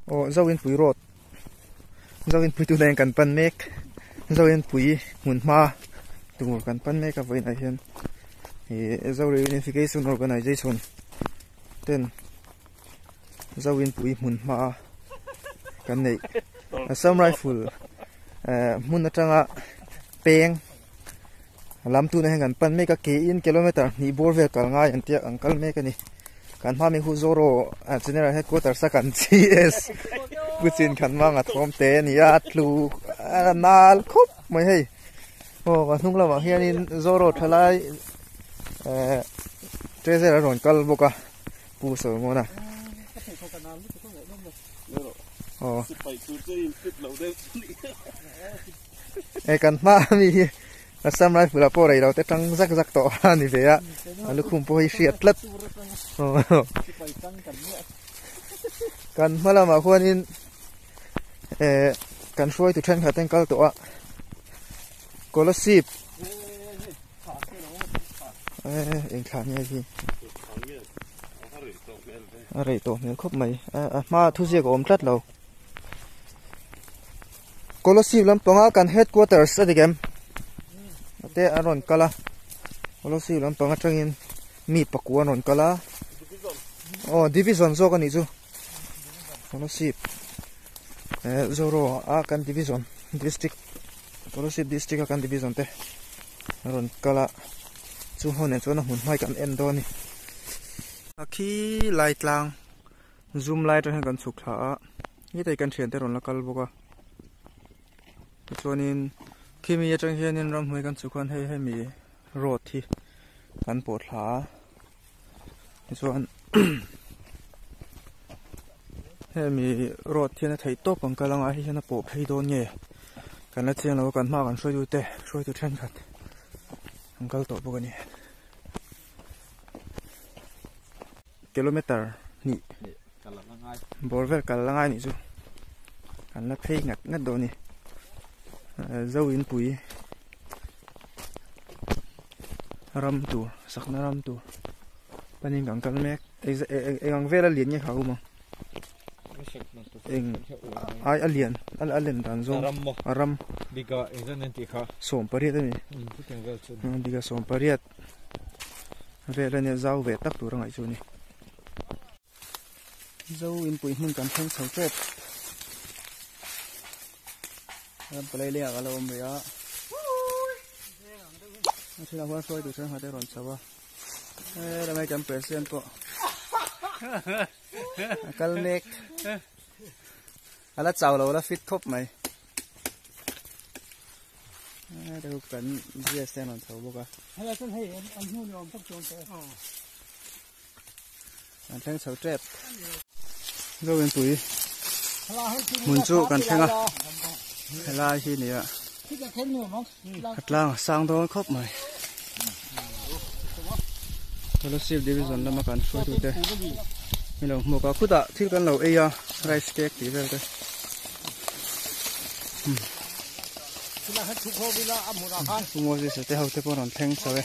Aw Zoinpui road Zoinpui tunah hian kan pan mek Zoinpui hmun hma tur kan pan mek a vawiinah hian ih Zo Reunification Organization ten Zoinpui hmun hma kan neih Assam Rifle eh hmun atanga peng lam tunah hian kan pan mek a ke in kilometer hnih bawr vel kal ngai an tia an kal mek a ni kan hma mi hu zoro general headquarters a kan cs pu chin khan mang a thawm te a ni a tlu a nal khawp mai hei aw ka hnung lamah hianin zoro thalai eh treasure a rawn kal bawk a pu Solomon-a aw e kan hma ami hi Assam Rifle ah pawh rei lo te tang zak zak tawh a ni ve a a lukhum pawh hi hriat tlat kan hma lamah khuanin eh kan hruaitu thenkhat ten kal tawh a Kolasib eh eng thla nge hi a rei tawh hmel khawp mai a hma thuziak a awm tlat lo. Kolasib lampanga kan headquarters a dik em te an rawn kal a Kolasib lampang atangin mi pakua an rawn kal a aw division zawk a nih chu Kolasib eh Zoro a kan division district Kolasib district a kan division te an rawn kal a chu ho nen chuan a hmun hmai kan en dawn a ni a khi lai tlang Zoom lai atang hian kan chhuk thla a hetai kan thiante rawn la kal bawk a tichuanin khimi atang hianin ramhnuai kan chhuk khan hei hemi road hi kan pawh thla a tichuan hemi road hian a theih tawp ang kal anga hei hian a pawh phei dawn nge kan la chiang lo a kan hma kan hruaitu te hruaitu thenkhat an kal tawh bawk a ni. Kilometer hnih bawr vel kal la ngai nih chu kan la phei ngat ngat dawn a ni zo inpui ram tur sakna ram tur panin kan kal mek eng ang vel a lian nge kha awm ang eng ai a lian a len dan zawng a ram sawm pariat a ni biga sawm pariat. Vel a nia zau ve tak tur a ngaih chu a ni. Zo inpui hmun kan thleng chho tep. Ram palai lengah ka lo awm rih a. A thinah huan hruai tur chuan hate rawn chho a. He ramai kan president pawh a kal mek. A la chau lo la fit khawp mai. Hei kan GS te an rawn chho bawk a. Helai chuan hei an hnu ni awm tak chu awm tawh e. An thleng chho tep. Zoinpui hmun chu kan thleng a. Helai hi nia. A tlang a sang dawn khawp mai. Fellowship Division lama kan hruaitute min lo hmuak a. Khutah thil kan lo ei a rice cake tih vel te. Pu Moses-a te ho te pawh rawn thleng chho e.